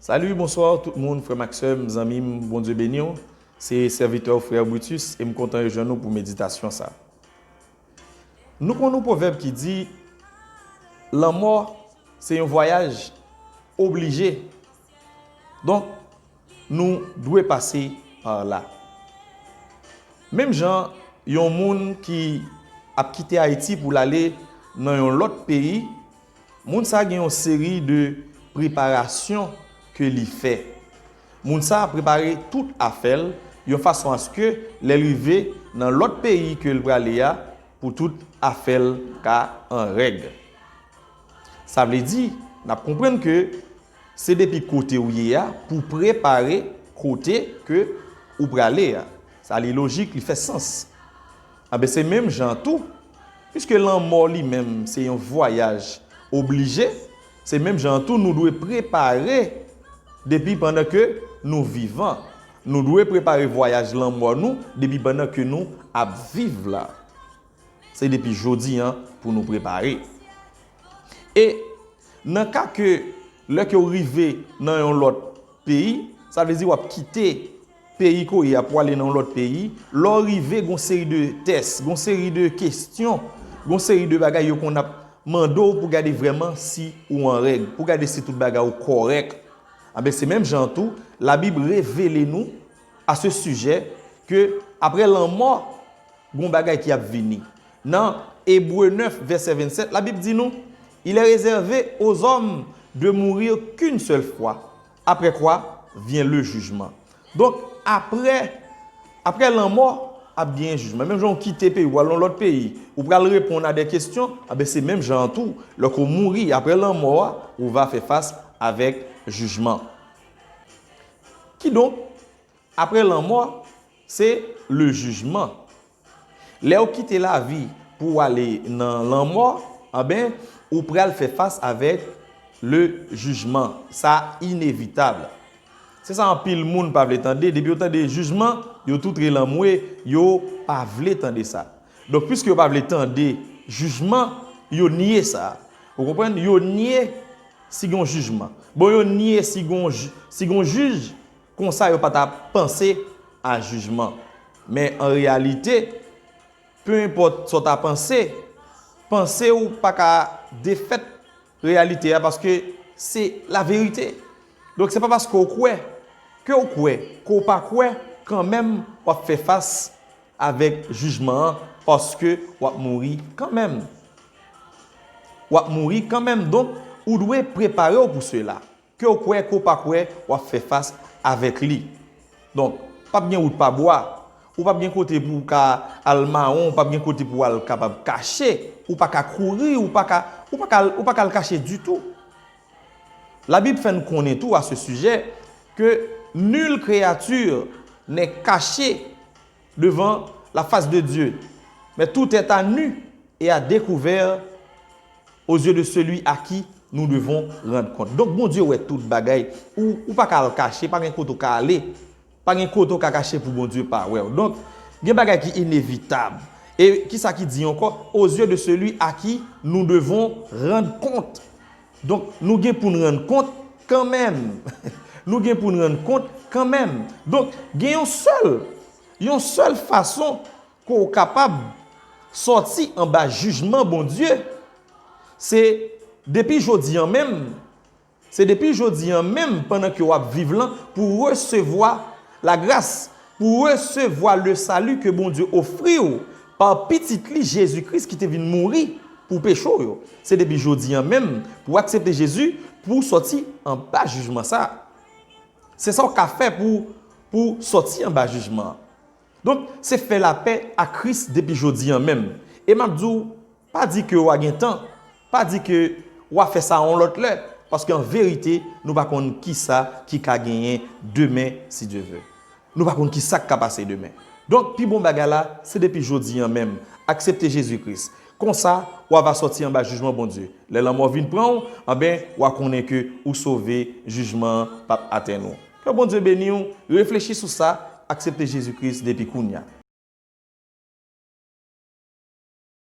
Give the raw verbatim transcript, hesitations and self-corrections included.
Salut, bonsoir tout moun, frè m ak sè m, zanmi m, Bondye beni w. Se sèvitè w, frè Brutus, e m kontan rejwenn nou pou meditasyon sa. Nou konn yon pwovèb ki di, lanmò se yon vwayaj oblije. Donk, nou dwe pase pa la. Menm jan yon moun ki ap kite Ayiti pou l ale nan yon lòt peyi, moun sa gen yon seri de preparasyon ke li fè. Moun sa prepare tout afè l yon fason aske lè l rive nan lòt peyi ke l prale a, pou tout afè l ka an règ. Sa vle di, n ap konprann ke se depi kote w ye a pou prepare kote ke ou prale a. Sa li lojik, li fè sans. Anben, se menm jan tou, piske lanmò li menm se yon vwayaj oblije, se menm jan tou nou dwe prepare depi pandan ke nou vivan. Nou dwe prepare vwayaj lanmò nou depi pandan ke nou ap viv la. Se depi jodi a pou nou prepare. E nan ka ke lè ke w rive nan yon lòt peyi, sa vle di w ap kite peyi ke w ye a pou ale nan yon lòt peyi, lè w rive, gon seri de tès, gon seri de kesyon, gon seri de bagay yo konn ap mande w pou gade vrèman si ou an règ, pou gade si tout bagay ou kòrèk. Anben, se menm jan tou, Labib revele nou a se sijè ke apre lanmò, gon bagay ki ap vini. Nan Ebre nèf, vèsè vennsèt, Labib di nou, il est réservé aux hommes de mourir qu'une seule fois, après quoi vient le jugement. Donk, apre, apre lanmò, ap gen jijman. Menm jan w kite peyi, w al nan lòt peyi, ou pral reponn a de kesyon, anben, se menm jan an tou, lè ke w mouri, apre lanmò a, ou va fè fas avèk jijman. Kidonk, apre lanmò, se le jijman. Lè w kite lavi pou w ale nan lanmò, anben, ou pral fè fas avèk le jijman. Sa inevitab. Se sa anpil moun pa vle tande. Depi yo tande jijman, yo tout rele anmwe, yo pa vle tande sa. Donk, piske yo pa vle tande jijman, yo nye sa. Ou konprann? Yo nye si gon jijman. Bon, yo nye si gon, si gon jij, konsa yo pa ta panse a jijman. Men an reyalite, pe enpòt sa w ta panse, panse w pa ka defèt reyalite a, paske se laverite. Donk, se pa paske w kwè, ke w kwè, ke w pa kwè, kanmenm w ap fè fas avèk jijman an, paske w ap mouri kanmenm. W ap mouri kanmenm. Donk, ou dwe prepare w pou sela. Ke w kwè, ke w pa kwè, w ap fè fas avèk li. Donk, p ap gen wout pa bwa. Ou p ap gen kote pou w ka al mawon, ou p ap gen kote pou w al kapab kache. Ou pa ka kouri, ou pa ka, ou pa ka, ou pa ka al kache ditou. Labib fè n konnen tou a se sijè ke nul créature n'est caché devant la face de Dieu, mais tout est à nu et à découvert aux yeux de celui à qui nous devons rendre compte. Donk, Bondye wè tout bagay. Ou, ou pa ka al kache, pa gen kote w ka ale, pa gen kote w ka kache pou Bondye pa wè w. Donk, gen bagay ki inevitab. E kisa ki di ankò? Aux yeux de celui à qui nous devons rendre compte. Donk, nou gen pou n rann kont kanmenm. Nou gen pou n rann kont kanmenm. Donk, gen yon sèl, yon sèl fason ke w kapab sòti anba jijman Bondye, se depi jodi a menm, se depi jodi a menm, pandan ke w ap viv lan, pou w resevwa lagras, pou w resevwa le salut ke Bondye ofri w pa Pitit li, Jezi Kris, ki te vin mouri pou peche w yo. Se depi jodi a menm, pou w aksepte Jezi, pou w sòti anba jijman sa a. Se sa w ka fè pou, pou w sòti anba jijman an. Donk, se fè lapè ak Kris depi jodi a menm. E m ap di w, pa di ke w a gen tan, pa di ke w a fè sa yon lòt lè, paske an verite, nou pa konn kisa ki ka genyen demen, si Dye vle. Nou pa konn kisa k ka pase demen. Donk, pi bon bagay la, se depi jodi a menm, aksepte Jezi Kris. Konsa, w a va sòti anba jijman Bondye. Lè lanmò vin pran w, anben, w a konnen ke ou sove, jijman an p ap atenn ou. Ke Bondye beni w, reflechi sou sa, aksepte Jezi Kris depi kounye a.